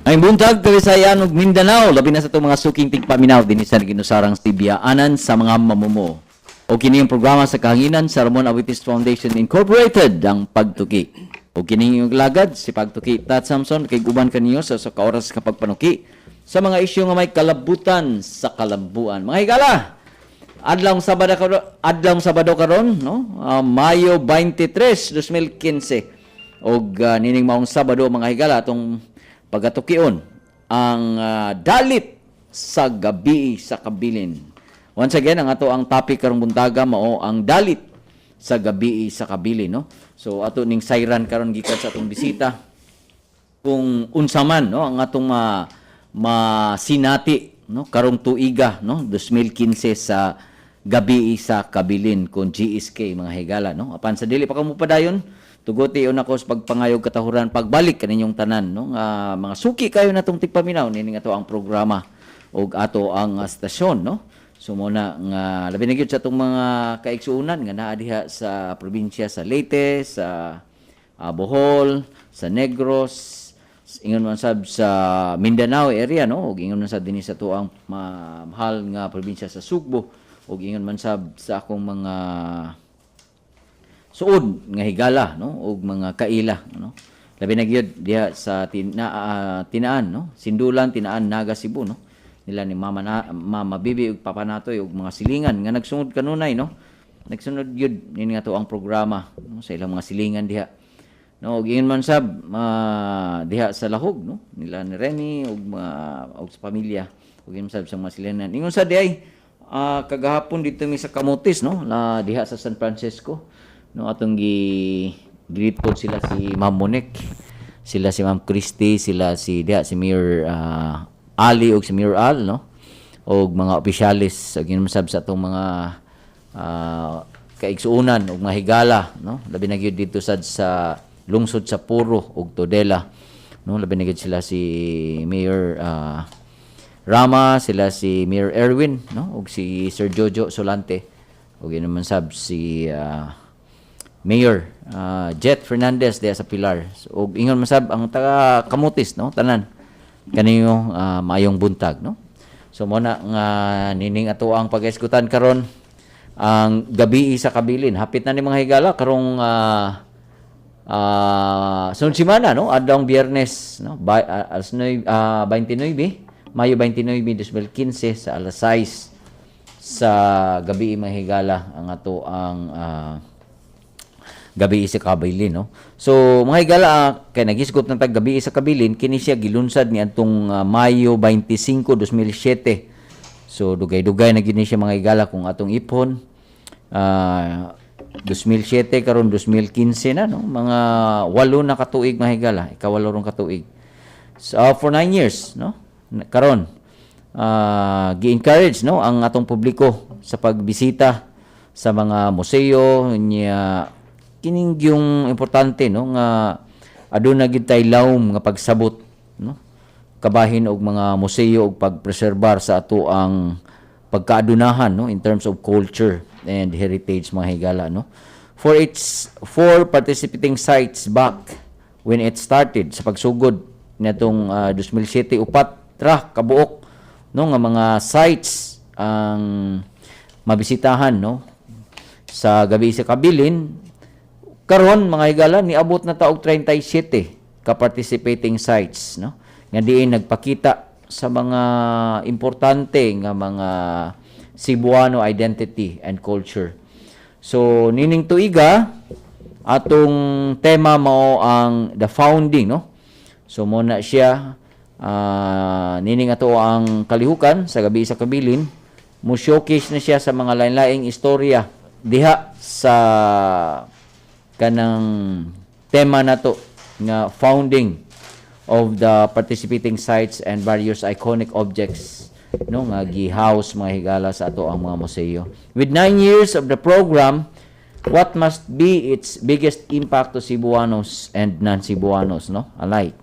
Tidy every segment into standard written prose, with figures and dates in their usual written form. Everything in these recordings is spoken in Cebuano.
Maayong buntag, Kabisayan ug Mindanao, labi na sa atong mga suking tigpaminaw dinhi sa ginusarang Sibyaanan sa mga mamumo. O kini ang programa sa kahanginan sa Ramon Aboitiz Foundation Incorporated, ang Pagtuki. O kini yung lagad si Pagtuki Tat Samson kay uban kaniyo sa ka oras kapag panuki sa mga isyu nga may kalabutan sa kalambuan. Mga higala, adlawng Sabado karon, no? Mayo 23, 2015. Og nining maong Sabado, mga higala, atong pagatukion ang dalit sa gabi sa kabilin. Once again, ang ato ang topic karong buntaga mao ang dalit sa gabi sa kabilin, no? So ato ning sayran karon gikan sa atong bisita kung unsa man, no, ang atong masinati, no, karong tuiga, no, 2015 sa gabi sa kabilin kon GSK, mga higala, no. Apan sa dili pa kamo padayon, tuguti una ko sa pagpangayog katahuran pagbalik kaninyong tanan, no, nga mga suki kayo natong tigpaminaw nining ato ang programa ug ato ang stasyon, no. So mo na nga labi na gyud sa atong mga kaigsuonan nga naa diha sa probinsya sa Leyte, sa Bohol, sa Negros, ingon man sab sa Mindanao area, no, ug ingon man sab dinhi sa tuang mahal nga probinsya sa Sugbo, ug ingon man sab sa akong mga suod nga higala, no, ug mga kaila, no, labi na gyud diha sa Tinaan, no, Sindulan, Tinaan, Naga, Cebu, no, nila ni Mama na, Mama Bibi ug Papa Natoy ug mga silingan nga nagsunod kanunay, no, nagsunod gyud nini nga to ang programa, no, sa ilang mga silingan diha, no. Ug ingon man sab diha sa Lahog, no, nila ni Remy ug mga ug sa pamilya, ug ingon sab sa mga silingan. Ingon sa diay kagahapon dito mi sa Camotes, no, na diha sa San Francisco, no, atong gi greet po sila si Ma'am Monique, sila si Ma'am Christy, sila si diha si Mayor Ali ug si Mayor Al, no, og mga opisyalis, ug ingon sab sa atong mga kaigsuonan ug mga higala, no, labi na gyud dito sad sa lungsod sa Puro ug Tudela, no, labi na gyud sila si Mayor Rama, sila si Mayor Erwin, no, ug si Sir Jojo Solante, ug ingon man sab si Mayor Jet Fernandez diha sa Pilar. So, ug ingon man sab ang taga Camotes, no, tanan kaniyo, maayong buntag, no. So mo na nga nining ato ang pag-eskutan karon, ang gabi sa kabilin. Hapit na ni, mga higala, karong sunod semana, no, adlawng Biyernes, no, alas 9, 29, Mayo 29, 2015 sa alas 6 sa gabi, mga higala, ang ato ang gabi sa kabilin, no. So mga higala, kay nagisgot ng tag gabi sa kabilin, kini siya gilunsad ni adtong Mayo 25, 2007. So dugay-dugay na gid ni siya, mga higala, kung atong ipon. 2007 karon 2015 na, no, mga 8 na katuig, mga higala, ikawalo rong katuig. So for 9 years, no, karon gi-encourage, no, ang atong publiko sa pagbisita sa mga museo niya. Kining yung importante, no, nga aduna gid tay lawom nga pagsabot, no, kabahin og mga museo ug pagpreserbar sa ato ang pagkaadunahan, no, in terms of culture and heritage, mga higala, no. For its four participating sites back when it started, sa pagsugod nitong 2007, upat ra kabuok, no, nga mga sites ang mabisitahan, no, sa gabi sa kabilin. Karon, mga higala, niabot na ta og 37 ka participating sites, no, nga diin nagpakita sa mga importante nga mga Cebuano identity and culture. So nining tuiga atong tema mao ang the founding, no. So mo na siya nining ato ang kalihukan sa gabi sa kabilin, mo showcase na siya sa mga lain-laing istorya diha sa kanang tema nato nga founding of the participating sites and various iconic objects, no, nga gi-house, mga higala, sa ato ang mga museo. With 9 years of the program, what must be its biggest impact to Cebuanos and non-Cebuanos, no, alike?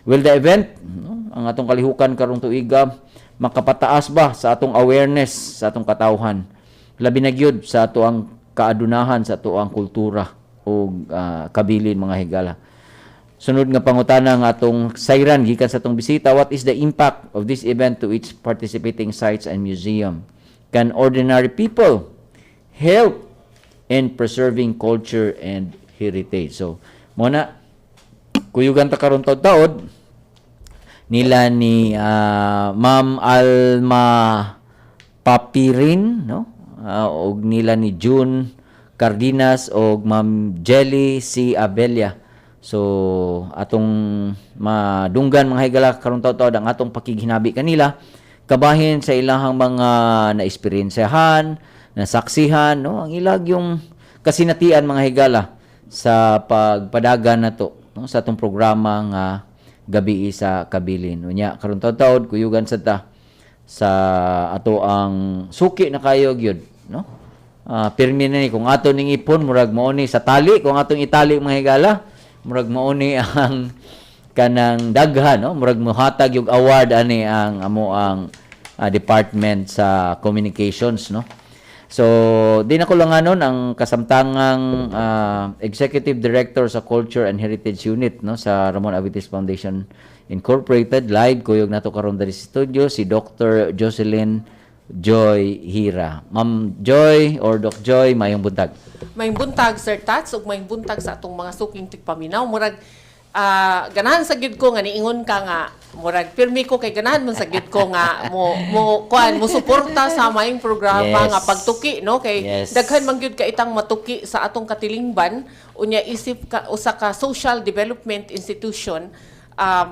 Will the event, no, ang atong kalihukan karong tuiga, makapataas ba sa atong awareness sa atong katawhan, labi na gyud sa ato ang kaadunahan, sa ato ang kultura ug kabilin, mga higala? Sunod nga pangutana nga atong sayran gikan sa atong bisita: what is the impact of this event to its participating sites and museum? Can ordinary people help in preserving culture and heritage? So, mo na kuyugan ta karon taod-taod nila ni Ma'am Alma Papirin, no? Og nila ni June Cardenas og Ma'am Jelly C. Abella. So atong madunggan, mga higala, karon taod-taod ang atong pakighinabi kanila kabahin sa ilahang mga naesperyensyahan, nasaksihan, no? Ang ilag yung kasinatian, mga higala, sa pagpadagan nato, no, sa atong programa nga Gabii sa Kabilin. Unya karon taod-taod kuyugan sad ta sa ato ang suki na kayo gyud, no? Pirmi na ni kung ato ning ipon, murag mao ni sa tali, kung atong itali, mga higala, murag mao ni ang kanang daghan, no? Murag mohatag yung award ani ang amo ang department sa communications, no? So di na ko lang anon ang kasamtangang executive director sa Culture and Heritage Unit, no, sa Ramon Avites Foundation Incorporated. Live kuyog nato karon diri sa studio si Dr. Jocelyn Joy Hira. Ma'am Joy or Doc Joy, mayong buntag. May buntag, Sir Tats, ug may buntag sa atong mga suking tigpaminaw. Murag ganahan sa gyud ko nga niingon ka nga murag pirmi ko kay ganahan man sa gyud ko nga mo mo kuan mo suporta sa maayong programa nga pagtuki, no, kay daghan man gyud ka itang matuki sa atong katilingban. Unya isip ka usa ka social development institution,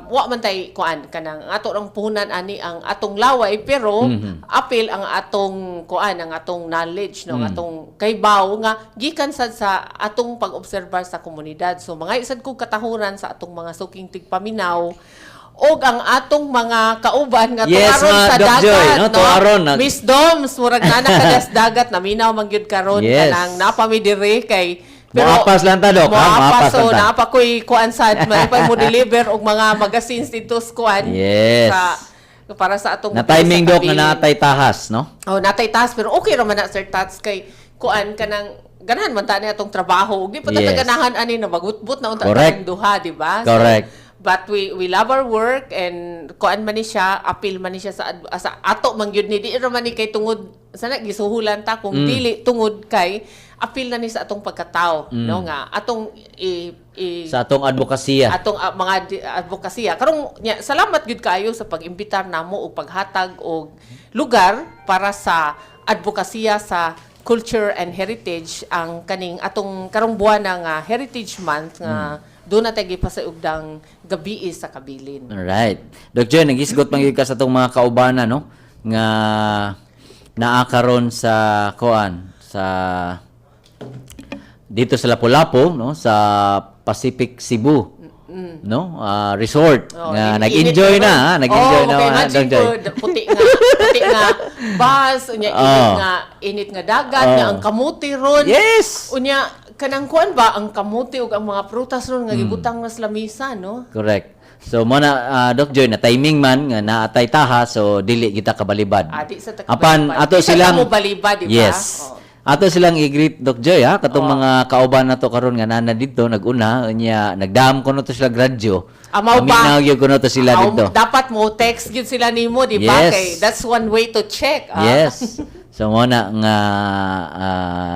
wa man tay kuan, kanang ato rang puhunan ani ang atong laway, pero apil ang atong kuan, ang atong knowledge, no, ang atong kaybaw nga gikan sad sa atong pag-obserbar sa komunidad. So mga isad kog katahuran sa atong mga suking tigpaminaw og ang atong mga kauban nga tuaron mga sa Doc dagat, Joy, no? Tuaron, Miss Doms, murag nana kadas dagat, naminaw man gyud karon, kanang napami diri kay Moapas lang ta, Dok, ha? Moapas, Moapas so lang ta. naa pa ko'y kuan sad, malipay mo deliver og mga magazines dito sa kuan sa para sa atong Na timing, sa Dok, nga kabilin. Naatay tahas, no? Oh, natay taas, pero okay ra man na, Sir Tats, kay kuan, kanang ganahan man ta ni atong trabaho. Ug di pa ta ganahan ani na magutbut na unta tayong duha, di ba? So, but we love our work and kuan man ni siya, appeal man ni siya sa ato man gyud ni, di ra man ni kay tungod sana gisuhulan ta kung dili tungod kay appeal na ni sa atong pagkatao, no, nga atong i Sa atong advokasya. Atong mga advokasya karong nya. Salamat gyud kaayo sa pag-imbitar namo og paghatag og lugar para sa advokasya sa culture and heritage ang kaning atong karong buwan nga Heritage Month nga doon na tayo gipasaugdang Gabii sa Kabilin. Alright. Doc Joy, naghisgot man gyud ka sa atong mga kaubana, no? Nga naa karon sa kuan sa dito sa Lapu-Lapu, no? Sa Pacific Cebu, no? Resort Oh, nga init nag-enjoy karon. na, ha? Nag-enjoy oh, na, okay, ha, imagine Doc Joy. ko, puti nga bus, unya init nga init nga dagat, nga ang kamuti ron. Unya kanang kuan ba, ang kamuti ug ang mga prutas ron nga gibutang na sa lamisa, no? Correct. So mo na, Doc Joy, na timing man nga naatay taha, so dili kita kabalibad. Ah, di sa ta Apan kabalibad. ato Di sa silang ta mo balibad, di ba? Yes. Oh. Ato silang i-greet, Doc Joy, ha, katong mga kauban nato karon nga nana didto naguna, unya nagdam kuno to sila radyo. Amaw ba? Maminaw gyud kuno to sila didto. Dapat mo text gyud sila nimo, di ba? Yes. Kay that's one way to check. Ah. Yes. So mo na nga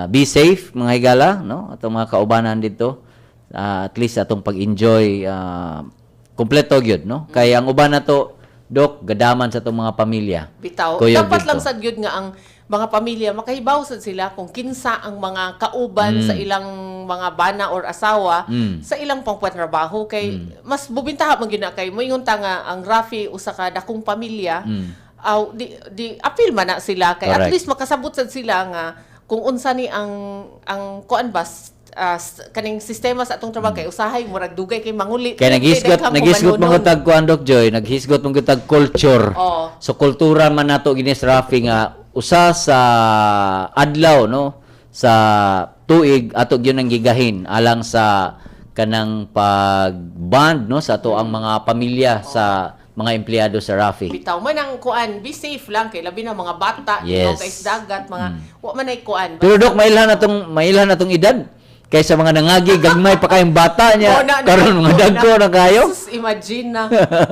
be safe, mga higala, no? Atong mga kaubanan dito. At least atong pag-enjoy kompleto gyud, no? Kay ang uban nato, Dok, gadaman sa atong mga pamilya. Bitaw. Kuyog Dapat dito. lang sad gyud nga ang mga pamilya makahibaw sad sila kung kinsa ang mga kauban sa ilang mga bana or asawa sa ilang pangpatrabaho kay mas bubintaha man gyud na kay moingon ta nga ang Rafi usa ka dakong pamilya. Aw di di apil man na sila kay at least makasabot sad sila nga kung unsa ni ang kuan ba kaning sistema sa atong trabaho kay usahay murag dugay kay manguli. Kay naghisgot Daghan naghisgot kumanunon. man tag kuan, Doc Joy, naghisgot man tag culture. So kultura man nato gini sa Rafi nga usa sa adlaw, no, sa tuig ato gyud ang gigahin alang sa kanang pag-bond, no, sa ato ang mga pamilya sa mga empleyado sa Rafi. Bitaw man ang kuan, be safe lang kay labi na mga bata, kay sa dagat, mga wa man ay kuan. Pero Dok, mailhan atong edad. Kaysa mga nangagi, gagmay pa kayong bata niya. Oo na, Karon mga oo na. dagko na kayo. Sus, imagine na.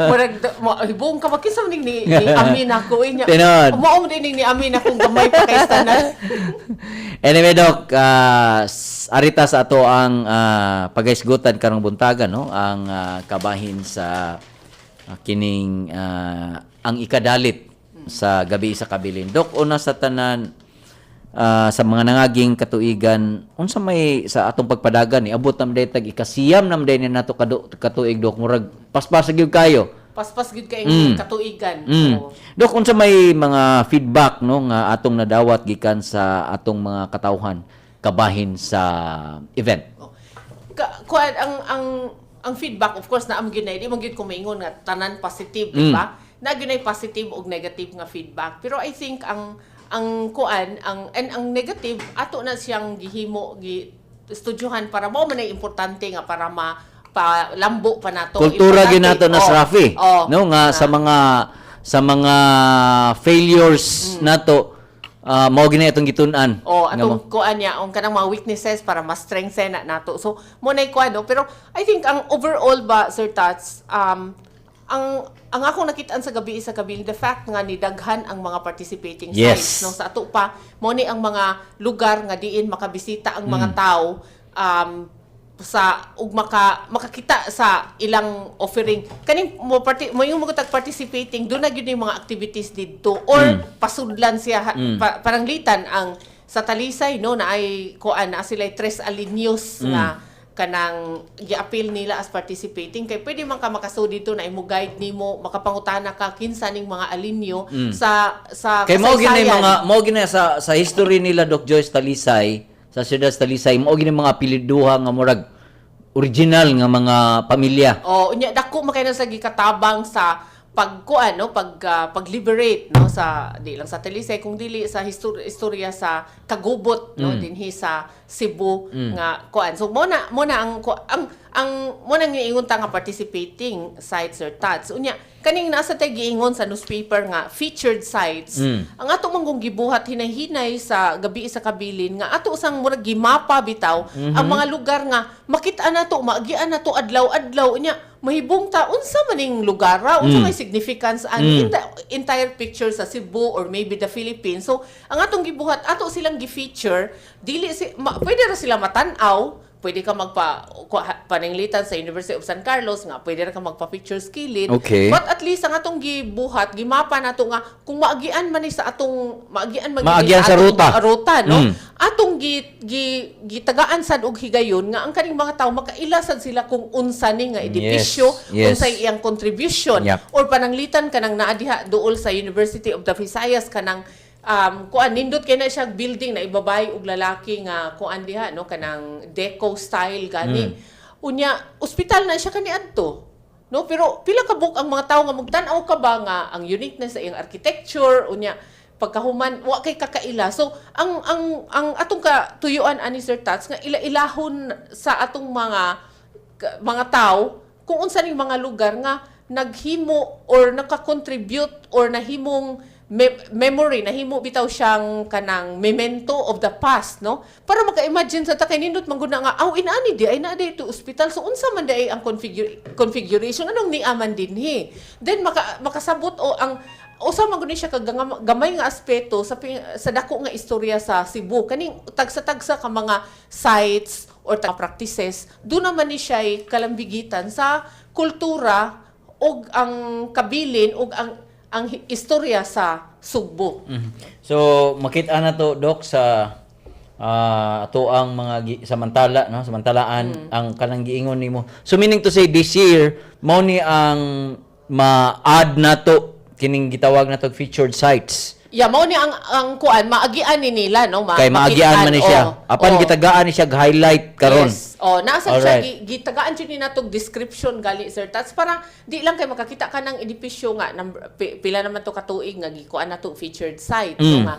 Murag, hibong ka, makisa man ni Amin ako. Eh, niya. Tinuod. Mao man din ni Amin akong gamay pa kay tanan. Anyway, Doc, arita sa ato ang pagaisgutan karong buntaga, no? Ang kabahin sa kining ang ikadalit sa gabi sa kabilin. Doc, una sa tanan, sa mga nangaging katuigan, unsa may sa atong pagpadagan ni abot nam day tag 9 nam day ni nato katuig, Dok, murag paspas gyud kayo. Paspas gid kay katuigan. Oo. Dok, unsa may mga feedback, no, nga atong nadawat gikan sa atong mga katawhan kabahin sa event? Oh. Kuan ang feedback, of course, naa gyud na, di man gyud ko maingon nga tanan positive, di ba? Na gyud ay positive ug negative nga feedback. Pero I think ang kuan ang and ang negative, ato na siyang gihimo, gi estudyohan para mao man ay importante nga para ma palambo pa nato. Kultura Importante. gyud nato na Oh, Rafi, no, nga sa mga failures nato, mao gyud na itong gitun-an. Oh, Nga atong kuan niya, ang kanang mga weaknesses para mas strengthen na nato. So, mo na kuan, no? Pero I think ang overall ba, Sir Tats, ang akong nakitaan sa gabi sa kabilin, the fact nga ni daghan ang mga participating sites, no, sa ato pa mo ni ang mga lugar nga diin makabisita ang mga tao sa ug makakita sa ilang offering kaning mo parti mo yung mga participating do na gyud yung mga activities didto or pasudlan siya paranglitan ang sa Talisay, no, na ay kuan na sila tres alineos nga kanang giapil nila as participating kay pwede man ka makasud dito na imo guide nimo, makapangutana ka kinsa ning mga alinyo sa Kay mao gyud na yung kasaysayan. Mga mao gyud na sa history nila, Doc Joyce Talisay, sa siyudad sa Talisay, mao gyud na mga apelyiduha nga murag original nga mga pamilya. Oh, unya dako man kay na sa gikatabang sa pagkuan, no, pag-liberate, no, sa di lang sa Talisay kung dili sa istorya sa kagubot, no, dinhi sa Cebu nga kuan. So mo na ang mo na giingon ta nga participating sites or tats. Unya kaning nasa tay giingon sa newspaper nga featured sites. Ang ato man kung gibuhat hinay-hinay sa gabi sa kabilin nga ato sang murag gimapa bitaw ang mga lugar nga makita nato, maagian nato adlaw-adlaw, unya mahibong ta unsa man ning lugar ra, unsa may significance ang entire picture sa Cebu or maybe the Philippines. So ang atong gibuhat, ato silang gi-feature, dili si pwede ra sila matan-aw, pwede ka magpa pananglitan sa University of San Carlos nga pwede ra ka magpa-picture kilid. But at least ang atong gibuhat, gimapa nato nga kung maagian man ni sa atong maagian man gid ni Maagian sa atong ruta. Ruta, no, atong gi, gi gitagaan sad og higayon nga ang kaning mga tawo makaila sad sila kung unsa ni nga edipisyo, unsay iyang contribution or pananglitan kanang naa diha duol sa University of the Visayas, kanang kuan, nindot kay na siya building na ibabae ug lalaki nga kuan diha, no, kanang deco style gani. Unya ospital na siya kaniadto, no, pero pila ka buok ang mga tawo nga magtan-aw ka ba nga ang uniqueness sa iyang architecture, unya pagkahuman wa kay kakaila. So ang atong katuyuan ani, Sir Tats, nga ila-ilahon sa atong mga tao kung unsa ning mga lugar nga naghimo or nakakontribute or nahimong memory, nahimo bitaw siyang kanang memento of the past, no, para maka-imagine sa ta kay nindot man gud na nga aw inaani di ay naa di ito ospital, so unsa man di ay ang configuration, anong niaman dinhi, then makasabot o ang usa man gud ni siya ka gamay nga aspeto sa dako nga istorya sa Cebu, kaning tagsa-tagsa ka mga sites or practices do naman ni siya kalambigitan sa kultura og ang kabilin og ang istorya sa Sugbo. So makita na to, Doc, sa ato ang mga samantala, no, samantalaan ang kanang giingon nimo. So meaning to say, this year mao ni ang ma-add nato kining gitawag nato featured sites. Yeah, mao ni ang kuan maagian ni nila, no, Kay maagian man ni siya. Oh, Apan oh. gitagaan ni siya highlight karon. Yes. Oh, naa sad siya gitagaan jud ni natog description gali, Sir Tats, para di lang kay makakita ka ng edipisyo nga number, pila naman to katuig nga gikuan nato featured site, no, nga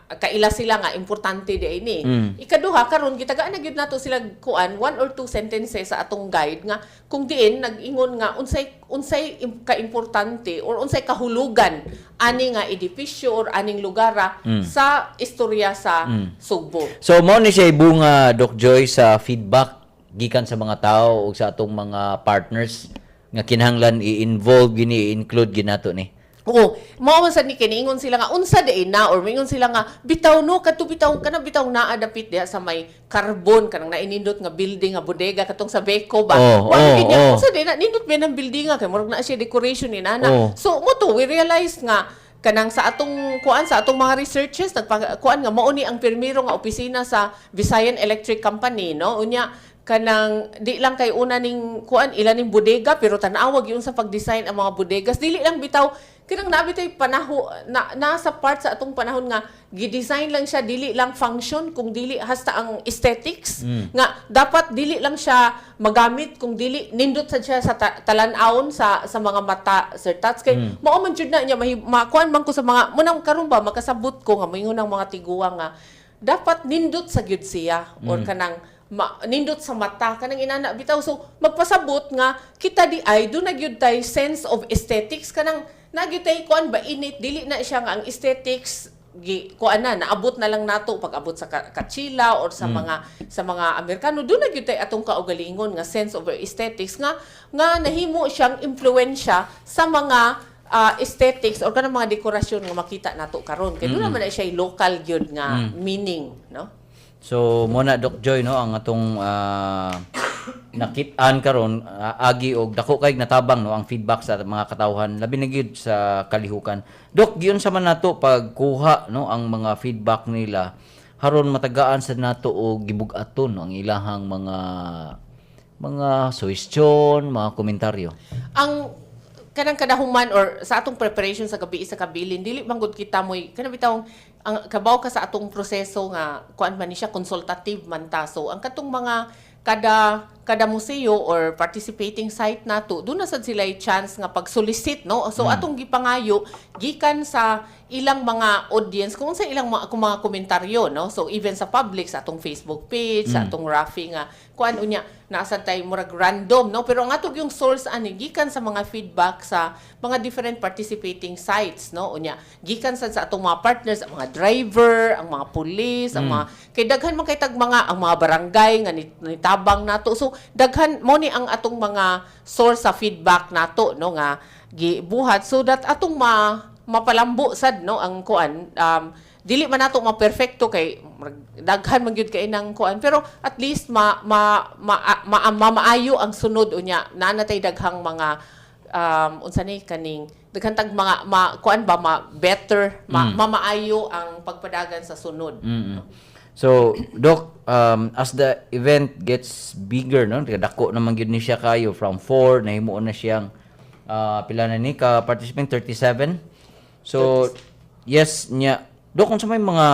kaila sila nga importante di ini. Ikaduha, karon gitagaan na gyud nato sila kuan one or two sentences sa atong guide nga kung diin nag-ingon nga unsay unsay kaimportante or unsay kahulugan ani nga edipisyo or aning lugara sa istorya sa Sugbo. So mao ni siya bunga, Doc Joy, sa feedback gikan sa mga tao ug sa atong mga partners nga kinahanglan i-involve gini, i-include ginato ni. Oo, mao man sad ni kiniingon sila nga unsa di na or mingon sila nga bitaw no, kadto bitaw kana bitaw naa dapit diha sa may carbon, kanang nainindot nga building nga bodega katong sa Beko ba. Wa gid niya, unsa di na nindot ba ng building nga kay murag na siya decoration ni nana. So mo to we realize nga kanang sa atong kuan, sa atong mga researches, nagpa kuan nga mao ni ang pirmiro nga opisina sa Visayan Electric Company, no. Unya kanang di lang kay una ning kuan ila ning bodega, pero tan-awa gyud sa pag-design ang mga bodegas, dili lang bitaw kanang naa bitay panaho na nasa part sa atong panahon nga gi-design lang siya dili lang function kung dili hasta ang aesthetics, nga dapat dili lang siya magamit kung dili nindot sad siya sa talan-awon sa mga mata, Sir Tats, kay mao man jud na niya makuan man ko sa mga munang karon ba, makasabot ko nga moingon ang mga tiguang nga dapat nindot sa gyud siya or kanang nindot sa mata, kanang inana bitaw. So magpasabot nga kita di ay do na gyud tay sense of aesthetics, kanang na gyud tay kuan ba init, dili na siya nga ang aesthetics gi kuan na naabot na lang nato pag abot sa Katsila or sa mga Amerikano. Do na gyud tay atong kaugalingon nga sense of aesthetics nga nga nahimo siyang impluwensya sa mga aesthetics or kanang mga dekorasyon nga makita nato karon, kay doon naman na siya local gyud nga meaning, no. So mo na, Doc Joy, no, ang atong nakit-an karon, agi og dako kay natabang, no, ang feedback sa mga katawhan, labi na gyud sa kalihukan. Doc, giunsa man nato pagkuha, no, ang mga feedback nila haron matagaan sa nato og gibug-aton, no, ang ilahang mga suhestyon, mga komentaryo? Ang kanang kadahuman or sa atong preparation sa Gabii sa Kabilin, dili man gud kita moy kanang bitawng ang kabaw ka sa atong proseso nga kuan man ni siya, consultative man ta. So ang katong mga kada kada museo or participating site nato, doon na sad sila chance nga pag-solicit, no. So atong gipangayo gikan sa ilang mga audience kung sa ilang mga, kung mga komentaryo, no. So even sa public, sa atong Facebook page, sa atong Rafi nga kuan, unya naa sad tay murag random, no. Pero ang atong yung source ani gikan sa mga feedback sa mga different participating sites, no. Unya gikan sad sa atong mga partners, ang mga driver, ang mga pulis, ang mga kay daghan man kay tag mga ang mga barangay nga nitabang nato. So daghan mo ni ang atong mga source sa feedback nato, no, nga gibuhat so that atong mapalambo sad, no, ang kuan. Dili man nato ma-perfecto kay murag daghan man gyud kay nang kuan, pero at least ma ma, ma, ma, ma maayo ang sunod. Unya naa na tay daghang mga unsa ni kaning daghan tag mga ma, kuan ba, ma better, mamaayo ang pagpadagan sa sunod. So, Doc, as the event gets bigger, no, dako naman gyud ni siya kayo from 4, nahimuon na siyang pila na ni ka participant, 37. So, yes nya. Doc, kung sa may mga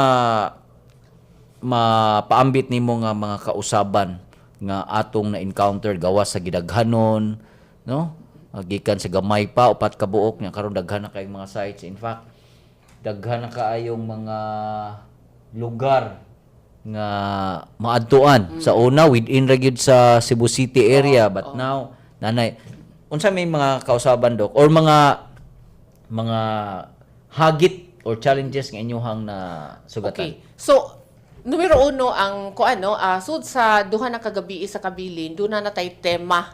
mapaambit nimo nga mga kausaban nga atong na-encounter gawas sa gidaghanon, no? Gikan sa gamay pa, upat ka buok nya karon daghan na kayong mga sites. In fact, daghan na kaayong mga lugar nga maadtuan. Sa una, within ra gyud sa Cebu City area, but now nanay unsa may mga kausaban, Doc, or mga hagit or challenges nga inyuhang na sugatan? Okay. So, numero uno, ang kuan, no, sud sa duha na kagabi sa Kabilin, doon na natay tema,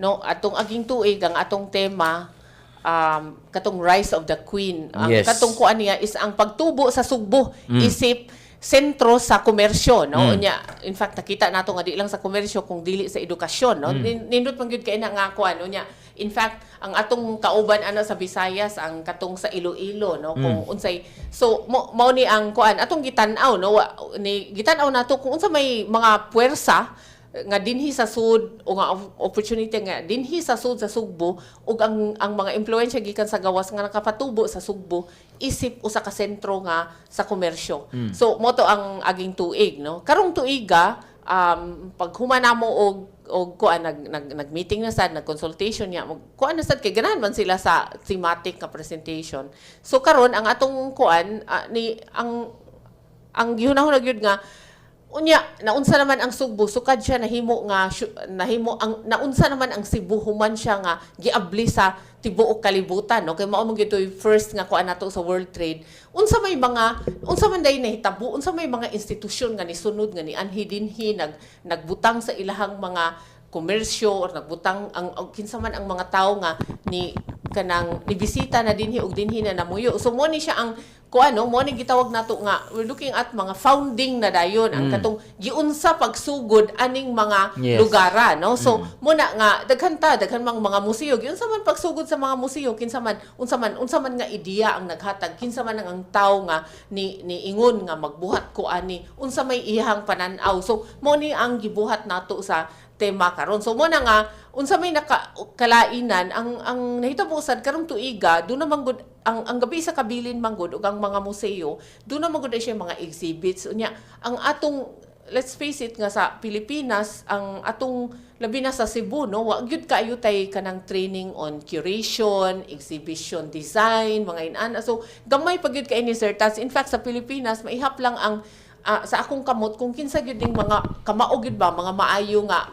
no. Atong aging tuig, ang atong tema katong Rise of the Queen. Ang katong kuan niya is ang pagtubo sa Sugbo isip sentro sa komersyo, no. Unya in fact nakita nato nga di lang sa komersyo kung dili sa edukasyon, no. Nindot man gyud kay na nga kuan. Unya in fact ang atong kauban ana sa Visayas, ang katong sa Iloilo, no, kung unsay, so mao ni ang kuan atong gitan-aw, no. Ni gitan-aw nato kung unsa may mga puwersa nga dinhi sa sud o nga opportunity nga dinhi sa sud sa Sugbo ug ang mga impluwensya gikan sa gawas nga nakapatubo sa Sugbo isip usa ka sentro nga sa komersyo. So mo to ang aging tuig, no. Karong tuiga Paghuman namo og kuan, nag, nag nag-meeting na sad, nag-consultation niya, mag kuan na sad kay ganahan man sila sa thematic nga presentation. So karon ang atong kuan ni ang gihunahuna gyud nga unya naunsa naman ang Sugbo sukad siya nahimo nga nahimo ang naunsa naman ang Cebu human siya nga giabli sa tibuok kalibutan, no, kay mao man gyud to'y first nga kuan nato sa world trade. Unsa may mga unsa man day nahitabo, unsa may mga institusyon nga nisunod nga nianhi dinhi, nagbutang sa ilahang mga komersyo or nagbutang ang kinsa man ang mga tawo nga ni kanang nibisita na dinhi og dinhi na namuyo. So mo ni siya ang kuan, no, mo ni gitawag nato nga we're looking at mga founding na dayon, ang katong giunsa pagsugod aning mga lugara, no. So mo na nga daghan ta, daghan mang mga museo, giunsa man pagsugod sa mga museo, kinsa man, unsa man nga ideya ang naghatag, kinsa man ang tawo nga ni niingon nga magbuhat ko ani, unsa may iyang panan-aw. So mo ni ang gibuhat nato sa tema karon. So mo na nga unsa may naka kalainan ang nahitabo sad karong tuiga, do na man gud ang Gabi sa Kabilin man gud ug ang mga museo, do na man gud siya mga exhibits. Unya ang atong, let's face it, nga sa Pilipinas ang atong labi na sa Cebu, no, wa gyud kaayo tay kanang training on curation, exhibition design, mga inana. So gamay pa gyud kay ni, Sir Tats. In fact, sa Pilipinas maihap lang ang sa akong kamot kung kinsa gyud ning mga kamao gyud ba, mga maayo nga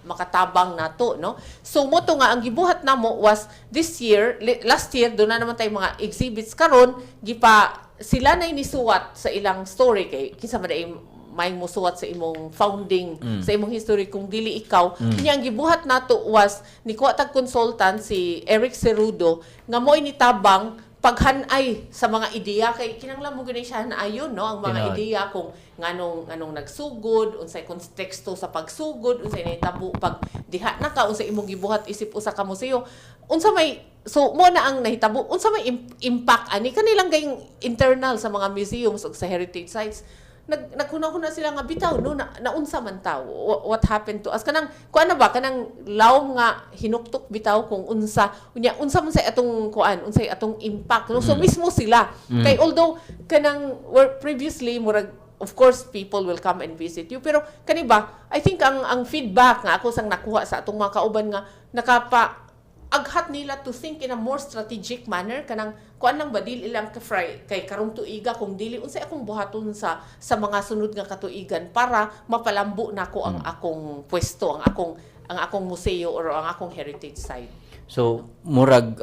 makatabang nato, no. So mo to nga ang gibuhat namo was this year, last year do na naman tay mga exhibits. Karon gipa sila na nisuwat sa ilang story kay kinsa man day may musuwat sa imong founding, sa imong history kung dili ikaw. Unya ang gibuhat nato was nikuha tag consultant si Eric Cerudo nga mo'y nitabang paghanay sa mga ideya kay kinahanglan mo gani siya hanayon, no, ang mga ideya kung nganong nagsugod, unsay konteksto sa pagsugod, unsay nahitabo pag diha na ka, unsay imong gibuhat isip usa ka museo, unsa may, so mo na ang nahitabo, unsa may impact ani kanilang gayong internal sa mga museums ug sa heritage sites. Naghuna-huna sila nga bitaw, no, na, naunsa man taw, what happened to us, kanang kuan na ba, kanang lawom nga hinuktok bitaw kung unsa, unya unsa man say atong kuan, unsay atong impact, no. So mismo sila kay although kanang where previously murag of course people will come and visit you, pero kani ba, I think ang feedback nga ako sang nakuha sa atong mga kauban nga nakapa aghat nila to think in a more strategic manner, kanang kuan lang ba, dili lang ka fry kay karong tuiga, kung dili unsay akong buhaton sa mga sunod nga katuigan para mapalambo nako ang akong pwesto, ang akong museo or ang akong heritage site. So, murag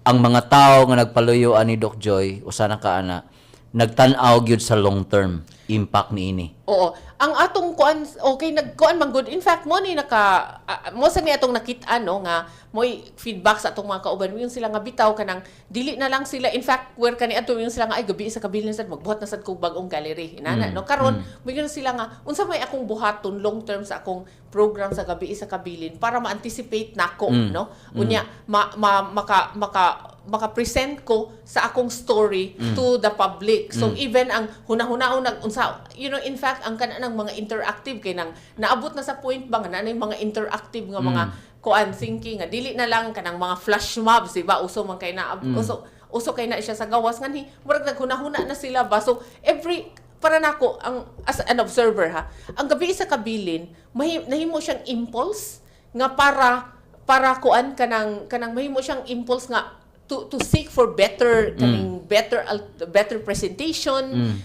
ang mga tao nga nagpaluyo ani Doc Joy, usa na ka ana, nagtan-aw gyud sa long term impact niini. Oo. Ang atong kuan, okay, nagkuan man good. In fact, mo ni naka mo sa ni atong nakit-an, no, nga mo'y feedback sa atong mga kauban yung sila nga bitaw kanang dili na lang sila, in fact where kani ato yung sila nga ay, Gabi sa Kabilin sad, magbuhat na sad kog bag-ong gallery inana, no. Karon mo yun sila nga unsa may akong buhaton long term sa akong program sa Gabi sa Kabilin para ma-anticipate nako, no, unya ma, ma maka maka maka-present ko sa akong story to the public. So even ang hunahunao nag unsa, in fact ang kana ng mga interactive kay nang naabot na sa point ba nga naa mga interactive nga mga kuan thinking nga dili na lang kanang mga flash mobs, di ba? Uso man kay na uso uso kay na siya sa gawas nganhi murag naghunahuna na sila ba. So every para nako ang as an observer ha, ang Gabi sa Kabilin nahimo siyang impulse nga para kuan kanang mahimo siyang impulse nga to seek for better kaning better presentation,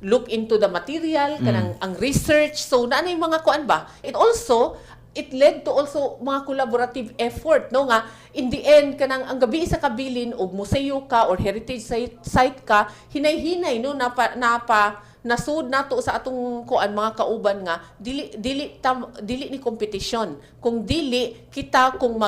look into the material, kanang ang research. So naa na yung mga kuan ba. It also, it led to also mga collaborative effort, no, nga in the end kanang ang Gabi sa Kabilin og museo ka or heritage site ka, hinay-hinay, no, napa nasud nato sa atong kuan mga kauban nga dili dili tam, dili ni kompetisyon kung dili kita kung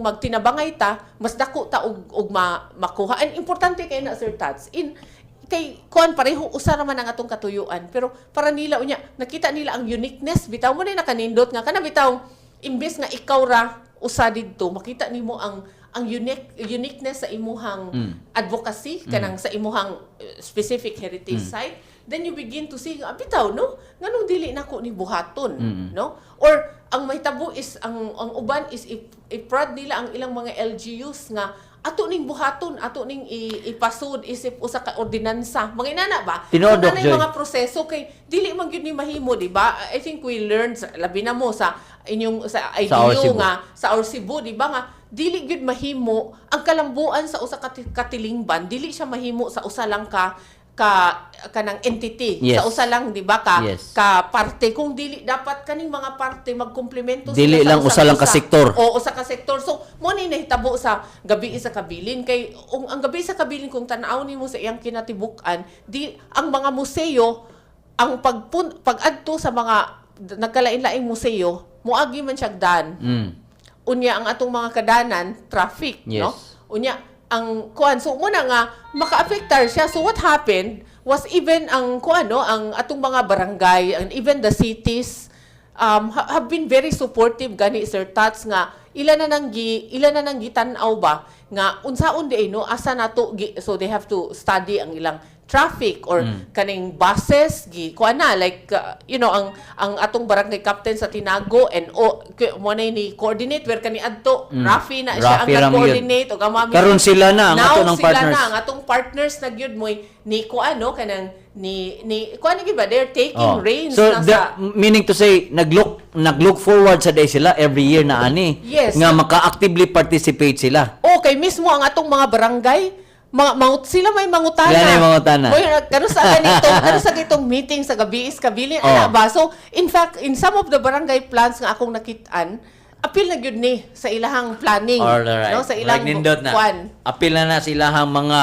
magtinabangay ta, mas dako ta og makuha. And importante kay na, Sir Tats, in kay kuan pareho usa raman ang atong katuyuan, pero para nila unya nakita nila ang uniqueness bitaw mo na nakanindot nga kana bitaw imbes nga ikaw ra usa didto, makita nimo ang uniqueness sa imuhang advocacy kanang sa imuhang specific heritage site. Then you begin to see nga bitaw, no, nganong dili nako ni buhaton, no? Or ang mahitabo is ang uban is i-prod nila ang ilang mga LGUs nga ato ning buhaton, ato ning ipasud isip usa ka ordinansa, mga inana ba. Tinuod, So, Doc nanay Joy. mga proseso kay dili man gyud ni mahimo, di ba? I think we learned sa, labi na mo sa inyong sa Sa Our IDU Cebu. nga sa Our Cebu, di ba, nga dili gyud mahimo ang kalambuan sa usa ka katilingban, dili siya mahimo sa usa lang ka kanang entity, sa usa lang, di ba, ka ka parte, kung dili dapat kaning mga parte magkomplemento Dili sila sa lang usa lang ka sektor. O usa ka sektor. So mo ni nahitabo sa Gabi sa Kabilin kay ang Gabi sa Kabilin, kung tan-aw nimo sa iyang kinatibuk-an, di ang mga museo, ang pag-adto sa mga nagkalain-laing museo, moagi man siya dan. Unya ang atong mga kadanan, traffic, no? Unya ang kuan, so muna nga maka-apektar siya. So what happened was even ang kuan, no, ang atong mga barangay and even the cities have been very supportive gani, Sir Tats, nga ila na nang gitan-aw ba nga unsaon di ay, no, asa nato so they have to study ang ilang traffic or kaning buses gi kuan na, like ang atong barangay captain sa Tinago and o mo na ni coordinate where kani adto Rafi na siya ang Rafi Ramyud. nag-coordinate ug ang mami. Karon sila na ang Now, ato ng sila partners. na ang atong partners na gyud mo'y ni kuan, no, kanang ni kuan gyud ba, they're taking reins So na sa meaning to say, naglook forward sa day sila every year na ani nga maka-actively participate sila. Okay, mismo ang atong mga barangay, mga mangut sila may mangutana. Sila na yung mangutana. Moy kano sa ganitong meeting sa Gabi is Kabilin, ana ba? So, in fact, in some of the barangay plans nga akong nakitaan, apil na gyud ni sa ilahang planning, no, sa ilang Like nindot na. kuan. Apil na na sa ilahang mga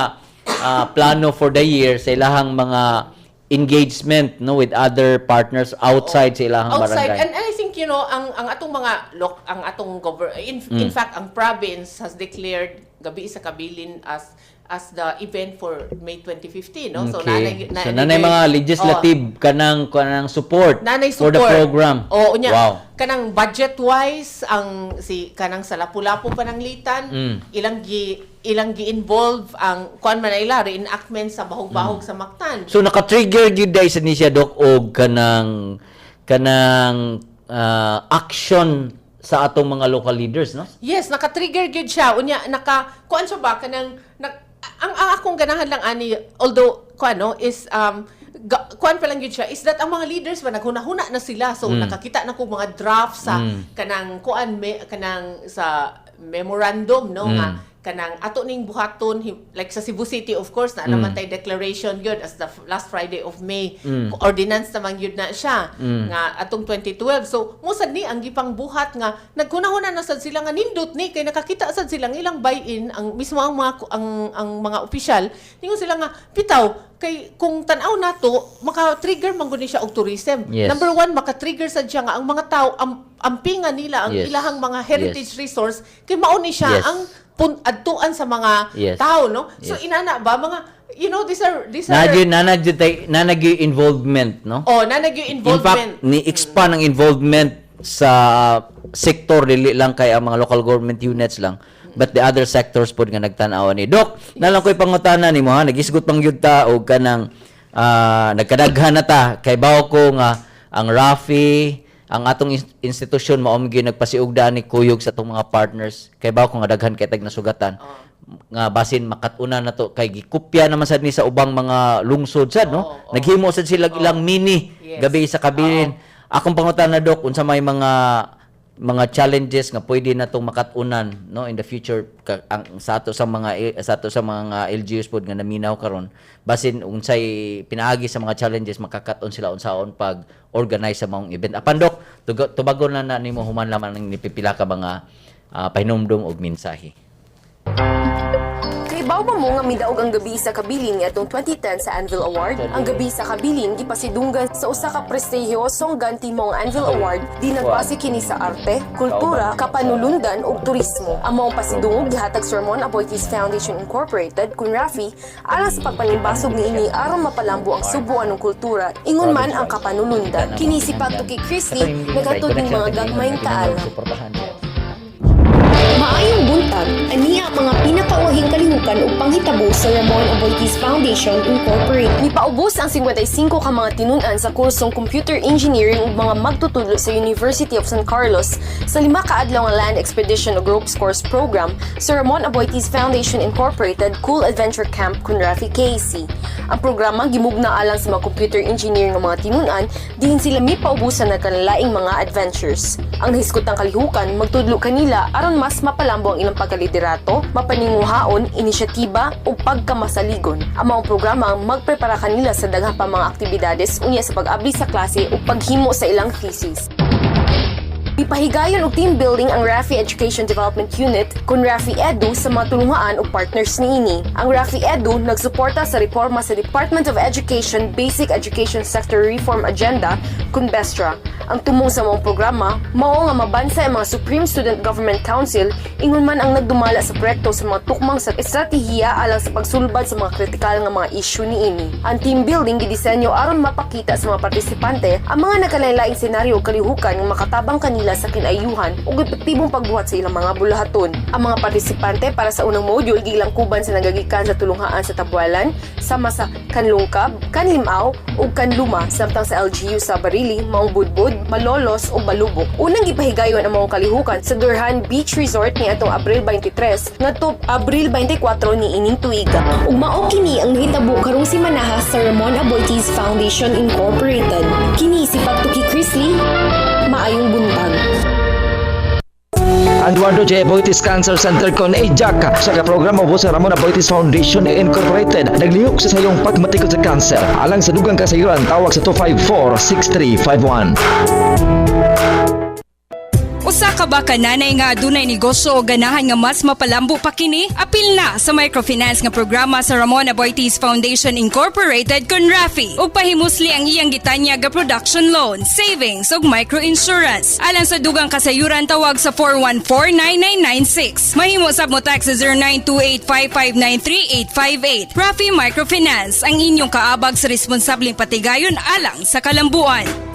plano for the year, sa ilahang mga engagement, no, with other partners outside sa ilahang outside barangay. And I think ang atong mga ang atong in fact, ang province has declared Gabi sa Kabilin as the event for May 2015, no? So So nanay mga legislative kanang support nanay for support the program. Oo, unya. Kanang budget wise ang si kanang sa Lapu-Lapu Pananglitan, ilang gi-involve ang kuan man ila reenactment sa bahog-bahog sa Mactan. So naka-trigger gyud dai sa ni siya, Doc, og kanang kanang action sa atong mga local leaders, no? Yes, naka-trigger gyud siya. Unya naka kuan siya ba kanang ang akong ganahan lang ani, although kuan, no, is kuan pa lang gyud siya, is that ang mga leaders ba naghuna-huna na sila. So nakakita na ko mga draft sa kanang kuan me, kanang sa memorandum, no, nga kanang ato ning buhaton, like sa Cebu City, of course, na naman tay declaration gyud as the last Friday of May. Ordinance naman gyud na siya nga atong 2012. So mo sad ni ang gipang buhat nga naghunahuna na sad sila nga nindot ni kay nakakita sad sila ang ilang buy-in, ang mismo ang mga ang mga opisyal, ningon sila nga bitaw kay kung tan-aw nato maka-trigger man gud ni siya og tourism. Number one, maka-trigger sad siya nga ang mga tao ampingan nila ang ilahang mga heritage resource kay mao ni siya ang adtuan sa mga tao, no? So inana ba mga these are Naa na involvement, no? Oh, naa na In involvement. fact, ni expand ang involvement sa sektor, dili lang kay ang mga local government units lang, but the other sectors pod nga nagtan-aw ni. Dok, nalang ko'y pangutana nimo ha, nagisgot pang gyud ta og kanang nagkadaghan na ta kay bawo ko nga ang Rafi, ang atong institusyon mao gyud nagpasiugda ni kuyog sa atong mga partners, kay bawo ko nga daghan kay tag nasugatan nga basin makat-unan na to kay gikopya naman sad ni sa ubang mga lungsod sad, no? Oo. Naghimo sad sila ilang mini Gabi sa Kabilin. Akong pangutana, Dok, unsa may mga challenges nga pwede na tong makat-unan, no, in the future ang sa ato sa mga LGUs pod nga naminaw karon, basin unsay pinaagi sa mga challenges makakat-on sila unsaon pag organize sa maong event? Apan Dok, tubagon na na nimo human lamang ng nipipila ka mga pahinumdum og mensahe. Kahibaw ba mo nga midaog ang Gabi sa Kabilin niadtong 2010 sa Anvil Award? Ang Gabi sa Kabilin gipasidunggan sa usa ka prestihiyosong ganti mao ang Anvil Award di nagbase kini sa arte, kultura, kapanulundan ug turismo. Ang maong pasidungog gihatag sa Ramon Aboitiz Foundation Incorporated kun RAFI alang sa pagpanimbasog niini aron mapalambo ang subuan ng kultura ingon man ang kapanulundan. Kini si Pagtuki Christie naghatod ng mga gagmayng kaalam. Suportahan siya. Maayong buntag, aniya ang mga pinakauwahing kalihukan. kalihukan ug panghitabo sa Ramon Aboitiz Foundation Incorporated. Nipaubos ang 55 ka mga tinun-an sa kursong Computer Engineering ug mga magtutudlo sa University of San Carlos sa 5 ka adlaw nga Land Expedition ug Ropes Course Program sa Ramon Aboitiz Foundation Incorporated Cool Adventure Camp kun Rafi KC. Ang programa gimugna alang sa mga computer engineering nga mga tinun-an diin sila mipaubusan ng kanalaing mga adventures. Ang nahiskotang kalihukan magtudlo kanila aron mas mapalambo ang ilang pagkaliderato, mapaninguhaon, inisyatiba ug pagkamasaligon. Ang mga programa ang magprepara kanila sa daghang pa mga aktibidades unya sa pag-abli sa klase ug paghimo sa ilang thesis. Ipahigayon og team building ang Rafi Education Development Unit kun Rafi Edu sa mga tulungaan og partners niini. Ang Rafi Edu nagsuporta sa reforma sa Department of Education Basic Education Sector Reform Agenda kun BESTRA. Ang tumong sa maong programa mao nga mabansay ang mga Supreme Student Government Council, ingon man ang nagdumala sa proyekto sa mga tukmang sa estratehiya alang sa pagsulbad sa mga kritikal nga mga issue niini. Ang team building gidisenyo aron mapakita sa mga partisipante ang mga nagkalain-laing senaryo ug kalihukan nga makatabang kanila sa kinayuhan ug epektibong pagbuhat sa ilang mga bulahaton. Ang mga partisipante para sa unang module gilangkuban sa nagagikan sa tulunghaan sa Tabualan, sama sa Kanlungkab, Kanlimaw ug Kanluma, samtang sa LGU sa Barili maong Budbud, Malolos ug Balubok. Unang gipahigayon ang mga kalihukan sa Durhan Beach Resort niadtong Abril 23 ngadto Abril 24 niining tuiga. Ug mao kini ang nahitabo karong simanaha sa Ramon Aboitiz Foundation Incorporated. Kini si Pagtuki Chrisley. Maayong buntag. Eduardo J. Aboitiz Cancer Center kon AJAC sa ka programa ubos sa Ramon Aboitiz Foundation Incorporated naglihok sa sayong pagmatikod sa cancer. Alang sa dugang kasayuran, tawag sa 254-6351. Usa ka ba ka nanay nga adunay negosyo o ganahan nga mas mapalambo pa kini? Apil na sa microfinance nga programa sa Ramon Aboitiz Foundation Incorporated kun Rafi ug pahimusli ang iyang gitanyag ga production loan, savings ug microinsurance. Alang sa dugang kasayuran, tawag sa 414-9996. Mahimo sab mo text sa 0928-559-3858. Rafi Microfinance, ang inyong kaabag sa responsableng patigayon alang sa kalambuan.